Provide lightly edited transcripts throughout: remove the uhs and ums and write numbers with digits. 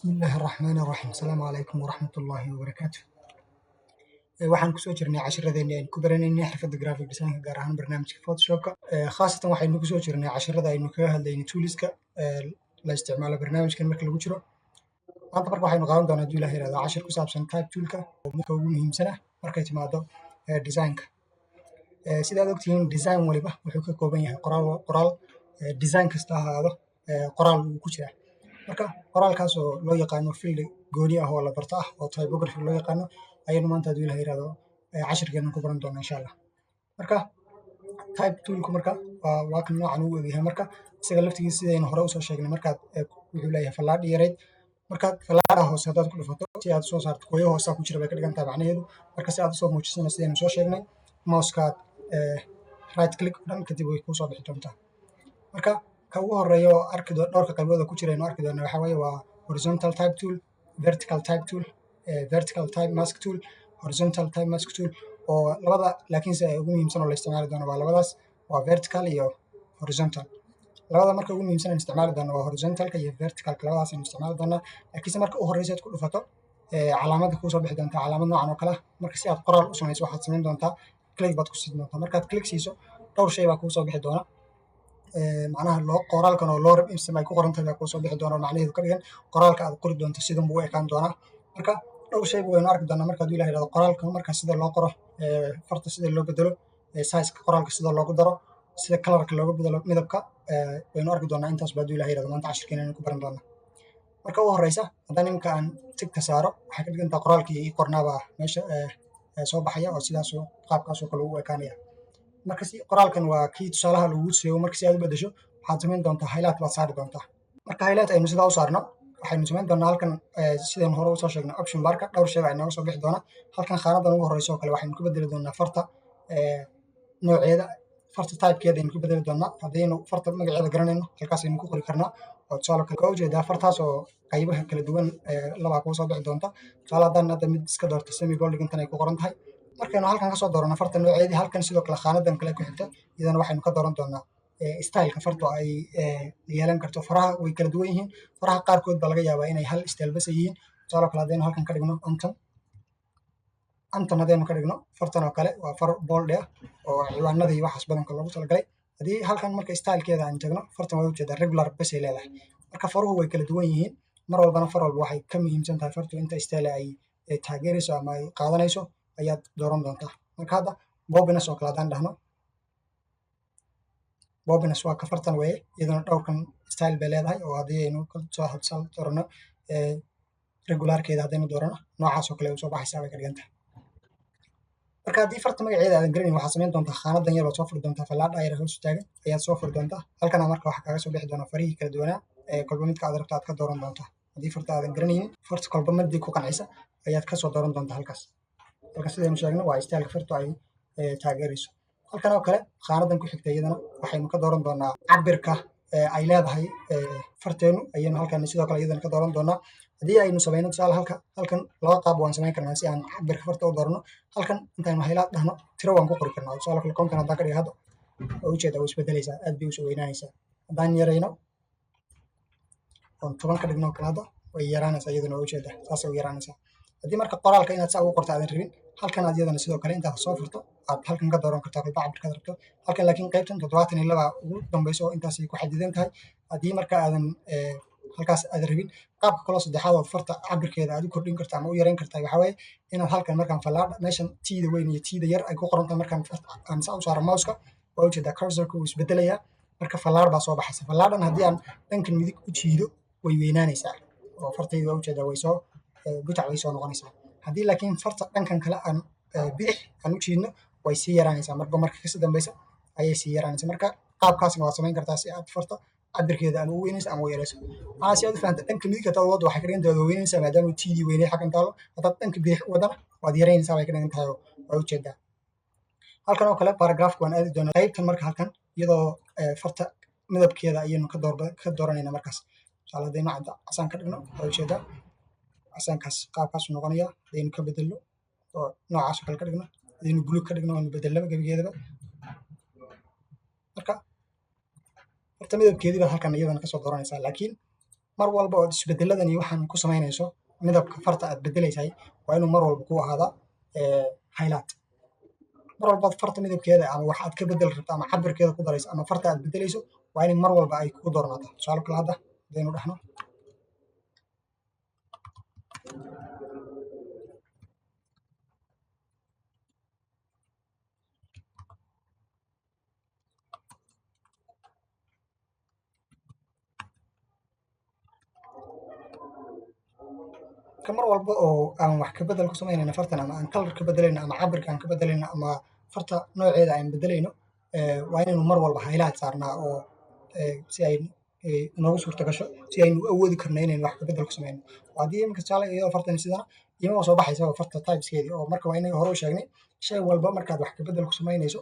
Bismillahi Raxmaani Raxiim. Asalaamu calaykum waraxmatullaahi wabarakaatu. Waxaan kusoo jirnay cashiradeenii aynu ku baranaynay xirfadda graphic design-ka, gaar ahaan barnaamijka Photoshopka. Khaasatan waxaynu kusoo jirnay cashirada aynu kaga hadlaynay toolska la isticmaalo barnaamijkan marka lagu jiro. Maanta marka waxaynu qaadan doonaa, hadduu Ilaah yiraahdo, cashir ku saabsan type toolka oo midka ugu muhiimsan ah markay timaado design-ka. Sidaad ogtihiin, design waliba wuxuu ka kooban yahay qoraal. Qoraal design kasta ha ahaado, qoraal wuu ku jiraa. Marka qoraalkaas oo loo yaqaano field gooni ah oo la barto ah oo typography loo yaqaano ayaynu maanta, hadduu Ilaah yiraahdo, cashirkeena ku baran doonaa, insha Allah. Marka type toolku marka waa kan noocan uu egyahay. Marka isaga laftigiisa, sidaynu hore usoo sheegnay, markaad wuxuu leeyahay fallaadhi yareyd. Markaad fallaadha hoose haddaad ku dhufato si aad usoo saarto, gooyo hoosaa ku jira bay ka dhigan tahay macnaheedu. Marka si aad usoo muujisana, sidaynu soo sheegnay, mousekaad right click dhan, kadib way kuusoo bixi doontaa. Marka ka ugu horeeya oo arki dhowrka qaybood oo ku jira aynu arki doona waxaa weeye waa horizontal type tool, vertical type tool, vertical type mask tool, horizontal type mask tool, oo labada laakiinse ay ugu muhiimsan oo la isticmaali doono waa labadaas, waa vertical iyo horizontal. Labada marka ugu muhiimsan aynu isticmaali doono waa horizontalka iyo verticalka, labadaas aynu isticmaali doonaa. Laakiinse marka u horeysa aad ku dhufato, calaamadda kuusoo bixi doontaa calaamad noocan oo kale ah. Marka si aad qoraal u samayso, waxaad samayn doontaa click baad ku siin doontaa. Markaad click siiso, dhowr shay baa kuusoo bixi doona. Macnaha loo qoraalkan oo lorem ipsum ay ku qoran tahay baa kuusoo bixi doona, oo macnaheedu ka dhigan qoraalka aad qori doonto sidan buu u ekaan doonaa. Marka dhowr shayba waynu arki doonaa. Marka hadduu Ilaah yiraahdo, qoraalka marka sida loo qoro, farta sida loo bedelo, sizeka qoraalka sida loogu daro, sida colorka looga bedelo midabka, waynu arki doonaa. Intaas ba, hadduu Ilaah yiraahdo, maanta cashirkeena aynu ku baran doonaa. Marka u horeysa, haddaan imika aan tickta saaro, waxay ka dhigan tahay qoraalkii ii qornaabaa meesha soo baxaya oo sidaas qaabkaasoo kale u ekaanaya. Marka si qoraalkan waa kii tusaalaha lagugu sheego. Marka si aad u bedesho, waxaad samayn doontaa highlight baad saari doontaa. Marka highlight aynu sidaa u saarno, waxaynu samayn doonaa halkan, sidaynu hore usoo sheegnay, option barka dhowr shay baa inooga soo bixi doona. Halkan khaanadan ugu horeyso oo kale waxaynu ku bedeli doonaa farta nooceeda, farta typekeeda aynu ku bedeli doonaa. Haddaynu farta magaceeda garanayno, halkaas aynu ku qori karnaa. Oo tusaale kale waa ujeedaa fartaas oo qaybaha kala duwan labaa kuu soo bixi doonta. Tusaale, haddaan hadda mid iska doorto, semi bold intan ay ku qoran tahay. Markaynu halkan kasoo doorano farta nooceedii, halkan sidoo kale khaanadan kale ku xigta iyadana waxaynu ka dooran doonaa styleka fartu ay yeelan karto. Faraha way kala duwan yihiin. Faraha qaarkood baa laga yaabaa inay hal style bas yihiin. Tusaale kale, haddaynu halkan ka dhigno Anton, Anton haddaynu ka dhigno fartan oo kale, waa far bold ah oo ciwaanada iyo waxaas badanka loogu talagalay. Haddii halkan marka stylekeeda aan tagno, fartan waa ujeedaa, regular bas ay leedahay. Marka faruhu way kala duwan yihiin. Mar walbana far walba waxay ka muhiimsan tahay fartu inta style ay taageerayso ama ay qaadanayso ayaad dooran doontaa. Marka hadda Poppins oo kale haddaan dhahno, Poppins waa ka fartan weeye. Iyaduna dhowrkan style bay leedahay, oo haddii aynu soo doorano regularkeeda, haddaynu doorano, noocaas oo kale ay usoo baxaysaa bay ka dhigan tahay. Marka haddii farta magaceeda aadan garanayn, waxaad samayn doontaa khaanadan yar baad soo furi doontaa. Fallaadha yar hoos taagan ayaad soo furi doontaa. Halkana marka waxaa kaaga soo bixi doona farihii kala duwanaa ee kolba midka aad rabto aad ka dooran doontaa. Haddii farta aadan garanaynin, farta kolba midii ku qancisa ayaad kasoo dooran doontaa halkaas. Halka sidaynu sheegno waa styleka fartu ay taageerayso. Halkan oo kale khaanadan ku xigta iyadana waxaynu ka dooran doonaa cabirka ay leedahay farteenu ayaynu halkan sidoo kale iyadana ka dooran doonaa. Haddii aynu samayno tusaale halka, halkan laba qaab waan samayn karnaa si aan cabirka farta u doorano. Halkan intaynu highlight dhahno, tiro waan ku qori karnaa. Tusaale kale, 50 haddaan ka dhigo hadda, waa ujeedaa, way isbedelaysaa, aad bay usoo weynaanaysaa. Haddaan yarayno oon 10 ka dhigno kale hadda, way yaraanaysaa iyaduna, waa ujeedaa, saasay u yaraanaysaa. Haddii marka qoraalka inaad saa ugu qorto aadan rabin, halkan aad iyadana sidoo kale intaad soo furto aad halkan ka dooran kartaa kolba cabirkaad rabto. Halkan laakiin qaybtan 72 ugu dambayso oo intaasay ku xadidan tahay. Haddii marka aadan halkaas aadan rabin, qaabka kaloo saddexaad oo farta cabirkeeda aad u kordhin karta ama u yareyn kartaa waxaa waaye inaad halkan markaan fallaadha meeshan tiida weyn iyo tiida yar ay ku qoran tahay, markaan farta aan saa u saaro mouseka, waa ujeedaa, cursorka wuu isbedelayaa. Marka fallaadh baa soo baxaysa. Fallaadhan haddii aan dhankan midig u jiido, way weynaanaysaa oo fartayda waa ujeedaa, way soo butac way soo noqonaysaa. Haddii laakiin farta dhankan kale aan bidix aan u jiidno, way sii yaraanaysaa. Marba marka kasii dambeysa ayay sii yaraanaysaa. Marka qaabkaasna waad samayn kartaa si aad farta cabirkeeda ama u weynayso ama u yarayso. Macnaha, si aad u fahanto, dhanka midig hadaad waddo, waxay ka dhigan tahay waad weynaysaa, maadaama tiidii weyneyd xaggan taalo. Haddaad dhanka bidix u wadana, waad yaraynaysaa bay ka dhigan tahay, waa ujeedaa. Halkan oo kale paragraphka waan aadi doonaa qaybtan. Marka halkan iyadoo farta midabkeeda ayaynu ka dooranayna. Markaas tusaale haddaynu cadda casaan ka dhigno, waa ujeedaa, casaankaas qaabkaasuu noqonaya. Haddaynu ka bedelno oo noocaas oo kale ka dhigno, haddaynu buluug ka dhigno, waanu bedelnaba gebigeedaba. Marka horta midabkeedii baad halkan iyadana kasoo dooranaysaa, laakiin Mar walba ood isbedeladan iyo waxaan ku samaynayso, midabka farta aad bedelaysahay waa inuu mar walba ku ahaadaa highlight. Mar walbaad farta midabkeeda ama wax aad ka bedeli rabto ama cabirkeeda ku darayso ama farta aad bedelayso, waa in mar walba ay kugu doornaataa. Tusaale kale, hadda hadaynu dhahno mar walba oo aan wax ka bedel ku samaynayno fartan, ama aan color ka bedelayno, ama cabirka aan ka bedelayno, ama farta nooceeda aan bedelayno, waa inaynu mar walba highlight saarnaa oo si ay inoogu suurta gasho, si aynu u awoodi karno inaynu wax ka bedel ku samayno. Haddii iminka tusaale iyadoo fartan sidana imaba soo baxaysa farta typeskeedii oo marka waa inaga hore u sheegnay shay walba markaad wax ka bedel ku samaynayso.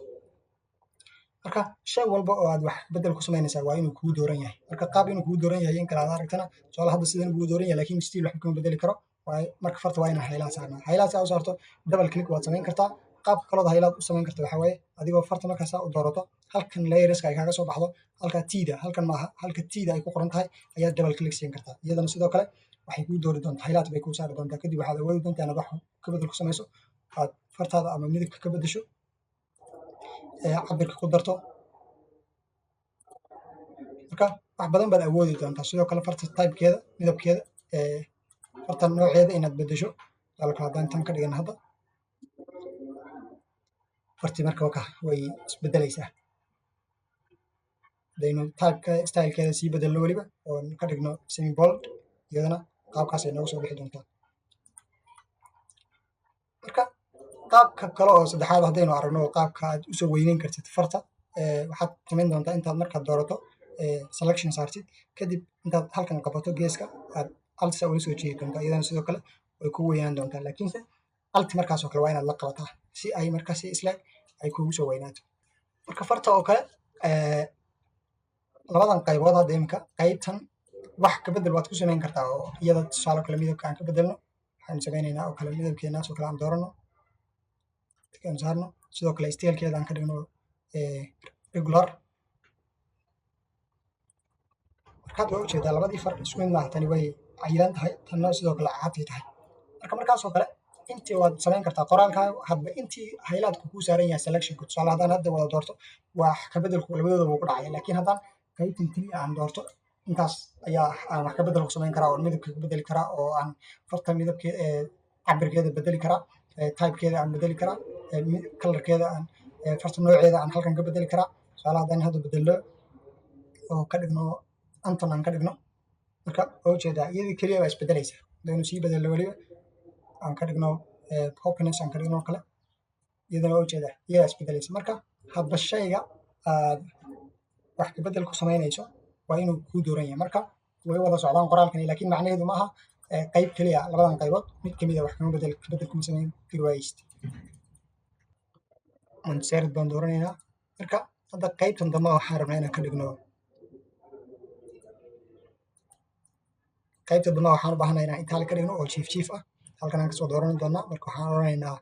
Marka shay walba oo aad wax bedel ku samaynaysaa waa inuu kugu dooran yahay. Marka qaab inuu kugu dooran yahay in kale aad aragtana, tusaale hadda sidan kugu dooran yahay, laakiin still waxba kama bedeli karo. Marka farta waa inaan highlight saarnaa. Highlight saa u saarto, double click waad samayn kartaa. Qaabka kalood highlight u samayn karta waxaa waaye adigoo farta markaa saa u doorato, halkan layerska ay kaaga soo baxdo, halka T-da, halkan maaha, halka T-da ay ku qoran tahay ayaad double click siin kartaa. Iyadana sidoo kale waxay kuu doori doontaa, highlight bay kuu saari doontaa. Kadib waxaad awoodi doontaa inaad wax ka bedel ku samayso, aad fartaada ama midabka ka bedesho, cabirka ku darto. Marka wax badan baad awoodi doontaa. Sidoo kale farta typekeeda, midabkeeda, farta nooceeda inaad bedesho. Tusaale kale haddaan tan ka dhigana hadda fartii, marka waka way isbedelaysaa. Hadaynu typeka, stylekeeda sii bedelno weliba oon ka dhigno semi bold, iyadana qaabkaas ay nooga soo bixi doontaa. Marka qaabka kale oo saddexaad haddaynu aragno, qaabka aad usoo weyneyn kartid farta, waxaad samayn doontaa intaad markaad doorato selection saartid, kadib intaad halkan qabato geeska aad alt saa ula soo jeedi doontaa. Iyadana sidoo kale way ku weynaan doontaa, laakiinse alt markaas oo kale waa inaad la qabataa si ay markaasi isla ay kugu soo weynaato. Marka farta oo kale labadan qaybood, hadda imika qaybtan wax ka bedel waad ku samayn kartaa oo iyada tusaale kale midabka aan ka bedelno. Waxaanu samaynaynaa oo kale midabkeenaas oo kale aan doorano, aan saarno. Sidoo kale stylekeeda aan ka dhigno regular. Marka hadda waa ujeedaa, labadii far isku mid maaha. Tani way cayilan tahay, tanna sidoo kale caatay tahay. Marka markaas oo kale intii waad samayn kartaa qoraalkaaga hadba intii highlightku kuu saaran yahay selectionka. Tusaale haddaan hadda wada doorto, wax ka bedelku labadooda wuu ku dhacaya, laakiin haddaan qaybtan keliya aan doorto, intaas ayaa aan wax ka bedel ku samayn karaa oo midabka ka bedeli karaa oo aan farta midabke cabirkeeda bedeli karaa, typekeeda aan bedeli karaa, colorkeeda aan, farta nooceeda aan halkan ka bedeli karaa. Tusaale haddaan hadda bedelno oo ka dhigno Anton aan ka dhigno, marka waa ujeedaa, iyadii keliya baa isbedelaysa. Hadaynu sii bedelno weliba, aan ka dhigno Poppins aan ka dhigno oo kale, iyadana waa ujeedaa, iyadaa isbedelaysa. Marka hadba shayga aad wax ka bedel ku samaynayso waa inuu kuu dooran yahay. Marka way wada socdaan qoraalkani, laakiin macnaheedu ma aha qayb keliya labadan qaybood mid kamid a wax kama bedel, ka bedel kuma samayn kari waayeysid. Montserrat baan dooranaynaa. Marka hadda qaybtan dambe waxaan rabnaa inaan ka dhigno, qaybta dambe waxaan u baahanahay inaan italic ka dhigno oo jiif jiif ah. Halkan aan kasoo dooran doonaa. Marka waxaan oranaynaa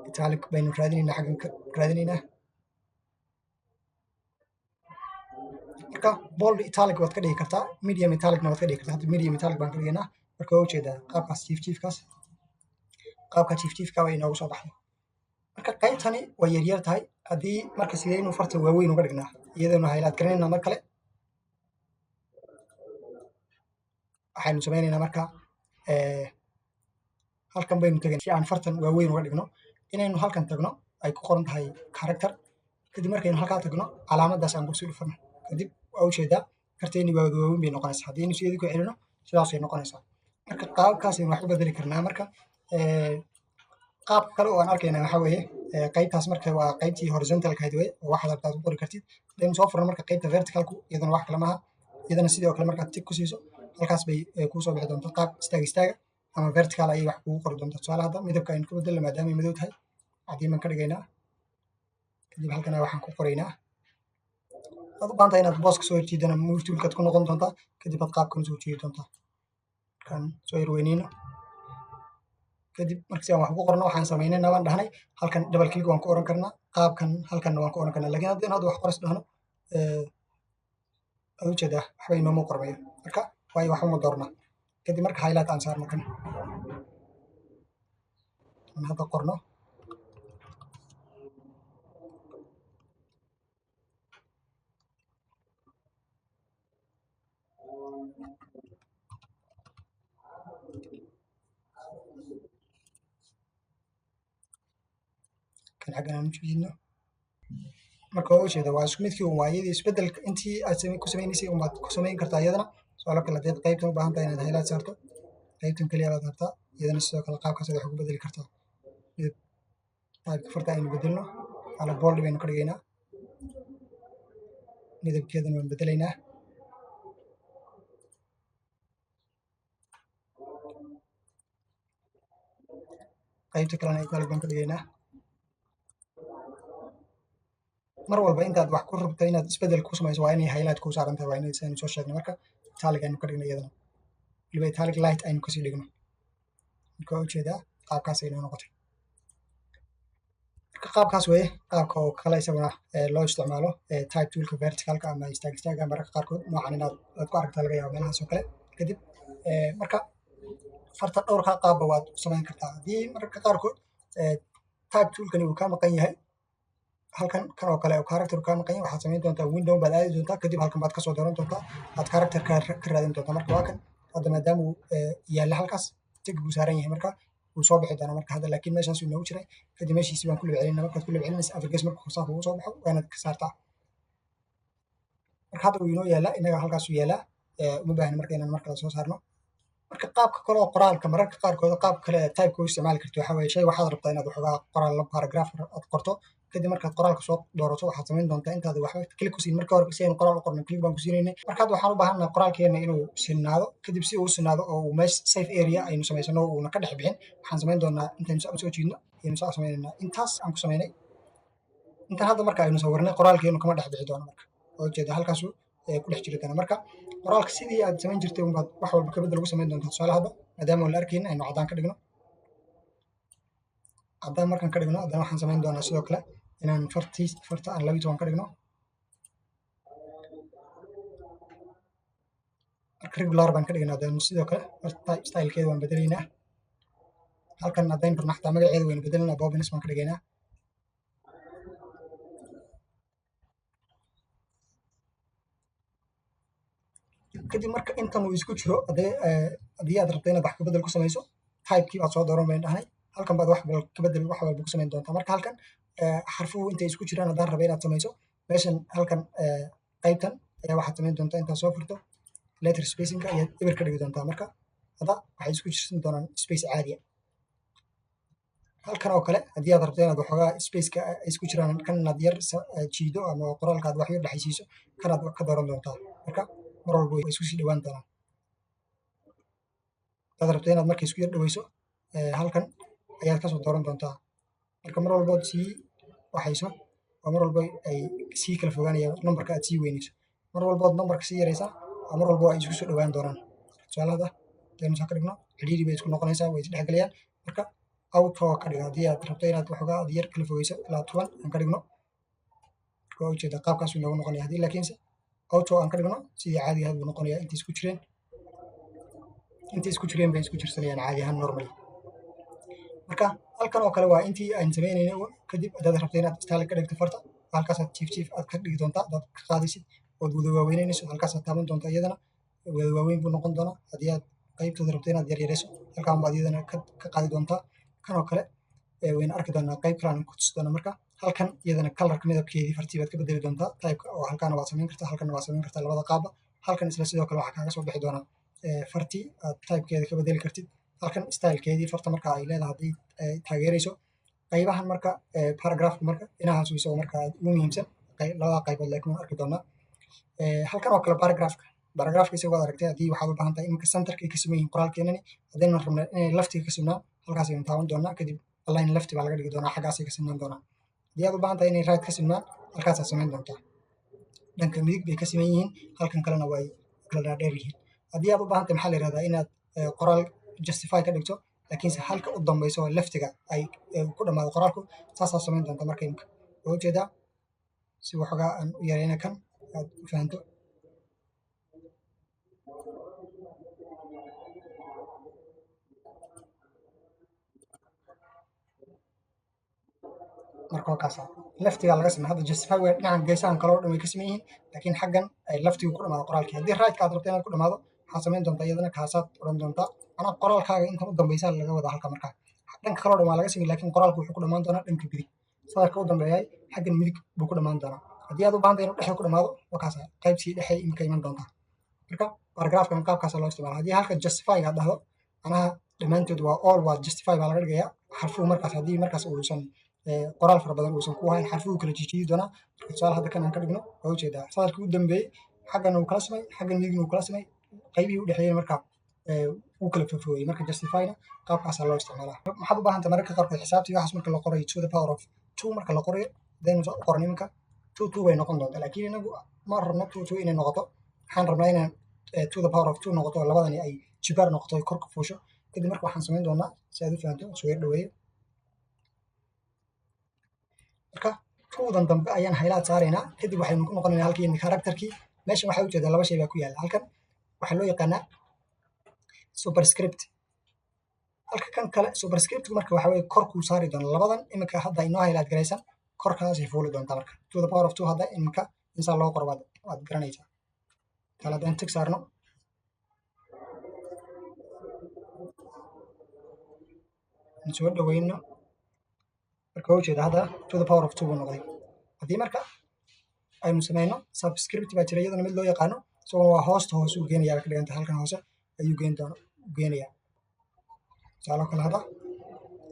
italic baynu raadinaynaa, xaggan ka raadinaynaa. Marka bold italic waad ka dhigi kartaa, medium italicna waad ka dhigi kartaa. Hadda medium italic baan ka dhigaynaa. Marka waa ujeedaa qaabkaas jiif jiifkaas, qaabka jiif jiifka bay inoogu soo baxday. Marka qaybtani way yaryar tahay. Haddii marka sidee inuu farta waaweyn uga dhignaa? Iyadana highlight garanaynaa. Mar kale waxaynu samaynaynaa, marka halkan baynu tegay si aan fartan waaweyn uga dhigno, inaynu halkan tagno ay ku qoran tahay character. Kadib markaynu halkaa tagno, calaamaddaas aan kusii dhufano. Kadib waa ujeedaa, farteeni waa waaweyn bay noqonaysaa. Haddii aynu sideedii ku celino, sidaasay noqonaysaa. Marka qaababkaasaynu wax u bedeli karnaa. Marka qaabka kale oo aan arkayna waxaa weeye qaybtaas. Marka waa qaybtii horizontalka ahayd wey oo waxaad rabtaad ku qori kartid. Hadaynu soo furno marka qaybta verticalku, iyadana wax kale maaha. Iyadana sidoo kale markaad tick ku siiso, halkaas bay kuu soo bixi doontaa qaab istaag istaaga ama vertical ayay wax kugu qori doontaa. Tusaale hadda midabka aynu ka bedelno, maadaama ay madow tahay, cadiin baan ka dhigaynaa. Kadib halkana waxaan ku qoraynaa. Waad u baahan tahay inaad booska soo jiidana, move toolkaad ku noqon doontaa, kadib aad qaabkan usoo jiidi doontaa. Markaan soo yar weyneyno, kadib marka si aan wax ugu qorno, waxaan samaynayna baan dhahnay, halkan double click waan ku oran karnaa, qaabkan halkanna waan ku oran karnaa, lakin haddii hadda wax qoris dhahno. Aad ujeedaa, waxba inooma qormayo marka, waayo waxba ma doorna. Kadib marka highlight aan saarno, kan aan hadda qorno. Kan xaggan aan ujeedino marka, waa ujeeda, waa isku midkii un. Waa iyadii isbedelka intii aad ku sameynaysay unbaad ku samayn kartaa iyadana. Tusaale kale, haddaad qaybtan u baahan tahay inaad highlight saarto, qaybtan keliya baad rabtaa, iyadana sidoo kale qaabkaas ayaad wax ugu bedeli kartaa. Midab typeka farta aynu bedelno, ala bold baynu ka dhigaynaa, midabkeedana waan bedelaynaa. Qaybta kalena italic baan ka dhigaynaa. Mar walba intaad wax ku rabto inaad isbedel ku samayso, waa inay highlight kuu saaran tahay, waa inay saynu soo sheegnay. Marka italic aynu ka dhigno, iyadana weliba italic light aynu kasii dhigno. Marka waa ujeedaa, qaabkaas ay noo noqotay. Marka qaabkaas weye qaabka oo kale isaguna loo isticmaalo type toolka verticalka ama istaag istaaga. Mararka qaarkood noocan inaad aad ku aragtaa laga yaabo meelahaas oo kale. Kadib marka farta dhowrka qaabba waad u samayn kartaa. Haddii mararka qaarkood type toolkani uu kaa maqan yahay, halkan kan oo kale oo character kaa maqan yahay, waxaad samayn doontaa window baad aadi doontaa, kadib halkan baad kasoo dooran doontaa, aad character ka raadin doontaa. Marka waa kan hadda, maadaama uu yaalla halkaas, tick buu saaran yahay, marka wuu soo bixi doonaa. Marka hadda laakiin meeshaas uu inoogu jiray, kadib meeshiisi baan ku laba celinaa. Markaad ku laba celinaysa afar gees, markuu saa kugu soo baxo, waa inaad ka saartaa. Marka hadda wuu inoo yaallaa innaga, halkaasuu yaallaa, uma baahni marka inaan mar kale soo saarno. Marka qaabka kale oo qoraalka, mararka qaarkood qaab kale typeka u isticmaali karto waxaa weeye, shay waxaad rabtaa inaad waxoogaa qoraal, la paragraph aad qorto. Kadib markaad qoraalka soo doorato, waxaad samayn doontaa intaad waxba click ku siin. Marka hore si aynu qoraal u qorno, click baan ku siinaynay. Marka hadda waxaan u baahannahay qoraalkeena inuu sinnaado. Kadib si uu u sinnaado oo uu meesha safe area aynu samaysano uuna ka dhex bixin, waxaan samayn doonaa intaynu saa usoo jiidno ayaynu saa sameynaynaa. Intaas aan ku samaynay, intaan hadda marka aynu sawirnay, qoraalkeenu kama dhex bixi doono. Marka waa ujeeda, halkaasuu ku dhex jiri doona. Marka qoraalka sidii aad samayn jirtay unbaad wax walba ka bedel ugu samayn doontaa. Tusaale, hadda maadaama aan la arkaynin, aynu caddaan ka dhigno. Caddaan markaan ka dhigno, haddana waxaan samayn doonaa sidoo kale inaan fartii farta aan 12 ka dhigno. Marka regular baan ka dhignaa. Haddana sidoo kale farta stylekeeda waan bedelaynaa. Halkan haddaynu rabno xataa magaceeda waynu bedelinaa, Bobins baan ka dhigaynaa. Kadib marka intan uu isku jiro, haddii aad rabto inaad wax kabedel ku samayso, typekii baad soo dooran bayn dhahnay, halkan baad wax kabedel wax walba ku samayn doontaa. Marka halkan xarfuhu intay isku jiraan haddaan raba inaad samayso, meeshan halkan qaybtan ayaa waxaad samayn doontaa, intaad soo furto letter spacingka ayaad eber ka dhigi doontaa. Marka hadda waxay isku jirsan doonaan space caadiya. Halkan oo kale haddii aad rabto inaad waxoogaa spaceka ay isku jiraan kan inaad yar jiido ama qoraalka aad wax yar dhexaysiiso, kanaad ka dooran doontaa. Marka mar walba way isku sii dhowaan doonaan. Hadaad rabto inaad marka isku yar dhoweyso, halkan ayaad kasoo dooran doontaa. Marka mar walbood sii waxayso, waa mar walba ay sii kala fogaanayaan numberka aad sii weynayso. Mar walbood numberka sii yaraysaa, waa mar walbo ay isku soo dhowaan doonaan. Tusaale, hadda hadaynu saa ka dhigno, cidhiidhi bay isku noqonaysaa, way isdhexgelayaan. Marka auto ka dhigo haddii aad rabto inaad waxoogaa aad yar kala fogeyso, ilaa 10 aan ka dhigno. Marka waa ujeedaa, qaabkaasuu inoogu noqonaya. Haddii laakiinse auto aan ka dhigno, sidii caadiga ahayd buu noqonayaa. Intay isku jireen bay isku jirsanayaan caadi ahaan, normally. Marka halkan oo kale waa intii aan sameynaynay uun. Kadib haddaad rabto inaad style ka dhigto farta, halkaasaad jiif jiif aad ka dhigi doontaa. Haddaad ka qaadaysid ood wada waaweynayso, halkaasaad taaban doontaa, iyadana wada waaweyn buu noqon doonaa. Haddii aad qaybtooda rabto inaad yaryarayso, halkaan baad iyadana ka qaadi doontaa. Kan oo kale wayna arki doonaa, qayb kale aan ku tusi doonaa. Marka halkan iyadana colorka, midabkeedii fartii baad ka bedeli doontaa typeka, oo halkaana waad samayn kartaa, halkana waad samayn kartaa, labada qaabba. Halkan isla sidoo kale waxaa kaaga soo bixi doonaa fartii aad typekeeda ka bedeli kartid. Halkan stylekeedii farta marka ay leedahay haddii ay taageerayso qaybahan. Marka paragraphka, marka dhinacaas isagoo marka aad ugu muhiimsan labada qaybood, laakiin waan arki doonaa. Halkan oo kale paragraphka isagoo waad aragtay. Haddii waxaad u baahan tahay iminka centerka ay ka siman yihiin qoraalkeenani, haddaynu rabno inay leftiga ka simnaan, halkaas aynu taaban doonaa, kadib align left baa laga dhigi doonaa, xaggaasay ka simnaan doonaa. Haddii aad u baahan tahay inay right ka simnaan, halkaasaad samayn doontaa, dhanka midig bay ka siman yihiin. Halkan kalena way kala dhaadheer yihiin. Haddii aad u baahan tahay, maxaa la yihahdaa, inaad qoraal justify ka dhigto, laakiinse halka u dambayso oo leftiga ay ku dhamaado qoraalku, saasaad samayn doontaa. Marka imika waa ujeedaa, si waxoogaa aan u yarayna kan aad u fahanto. Marka waa kaasa, leftigaa laga samey. Hadda justify way dhinacan, geesahan kale oo dhan way ka siman yihiin, laakiin xaggan ay leftigu ku dhamaado qoraalkii. Haddii right-ka aad rabto inaad ku dhamaado, waxaad samayn doontaa iyadana kaasaad odhan doontaa. Anaa qoraalkaaga intan u dambaysa laga wadaa halka. Markaa dhanka kale oo dhan waa laga samey, laakiin qoraalku wuxuu ku dhamaan doonaa dhanka midig. Sadarka u dambeeyay xaggan midig buu ku dhamaan doonaa. Haddii aad u baahan tahay inuu dhexda ku dhamaado, waa kaasa, qaybtii dhexe imika iman doontaa. Marka paragraphkan qaabkaasa loo isticmaala. Haddii halka justify aad dhahdo, manaha dhammaantood waa all waa justify baa laga dhigayaa xarfuhu. Markaas haddii markaas uusan qoraal fara badan uusan ku hayn, xarfuhu kala jijiidi doonaa. Marka tusaale hadda kan aan ka dhigno, waa ujeedaa sadarkii u dambeeyey xaggan uu kala samay, xaggan midigna uu kala samay, qaybihii u dhexeeyey marka wuu kala fofooyey. Marka justifyna qaabkaasaa loo isticmaalaa. Maxaad u baahan tahay mararka qaarkood xisaabtii waxaas marka la qorayo, to the power of two marka la qorayo, hadaynu soo qoran iminka two two bay noqon doontaa, laakiin inagu ma rabno two two inay noqoto. Waxaan rabnaa inaan to the power of two noqoto oo labadani ay jibaar noqoto, ay kor ka fuusho. Kadib marka waxaan samayn doonaa, si aad u fahanto, soo yar dhaweeyo. Marka twodan dambe ayaan highlight saaraynaa. Kadib waxaynu ku noqonaynaa halkii characterkii. Meeshan waxaa ujeedaa laba shay baa ku yaala halkan. Waxaa loo yaqaanaa superscript halka kan kale. Superscript marka waxa weye kor kuu saari doona labadan iminka hadda inoo highlight garaysan, korkaasay fuuli doontaa. Marka to the power of two hadda iminka insaa loo qoro waad garanaysaa. Kale haddaan tig saarno, soo dhaweyno, marka waa ujeeda hadda to the power of two buu noqday. Haddii marka aynu sameyno, subscript baa jira iyadana mid loo yaqaano. Isaguna waa hoosta hoose uu geenayaa bay ka dhiganta, halkan hoose ayuu geen doona geenayaa. Tusaale kale hadda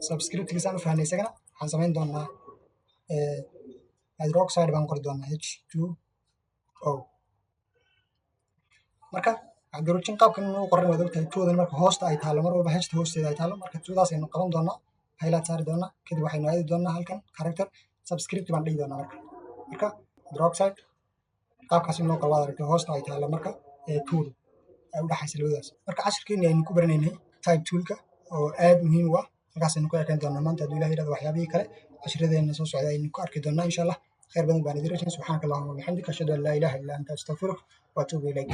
subscriptkiisaan u fahnay, isagana waxaan samayn doonaa hydroxide baan qori doonaa, H2O. Marka hydrogen qaabkan inuu qoran waad ogtahay. Twodan marka hoosta ay taalo, mar walba hta hoosteeda ay taalo, marka twodaas aynu qaban doonaa, highlight saari doonaa. Kadib waxaynu aadi doonaa halkan character, subscript baan dhihi doonaa. Marka hydroxide qaabkaas in loo qoro waad aragtay, hoosta ay taalo marka twodu ay u dhaxaysa labadaas. Marka cashirkeeni aynu ku baranaynay type toolka oo aad muhiim u ah, halkaas aynu ku ekaan doonaa maanta hadduu Ilaah yirahdo. Waxyaabihii kale cashiradeena soo socda aynu ku arki doonaa, insha Allah. Khayr badan baan idin rajayn. Subxaanaka allahuma wabixamdika, ashhadu an laa ilaaha illa anta, astaqfiruka wa atuubu ilayk.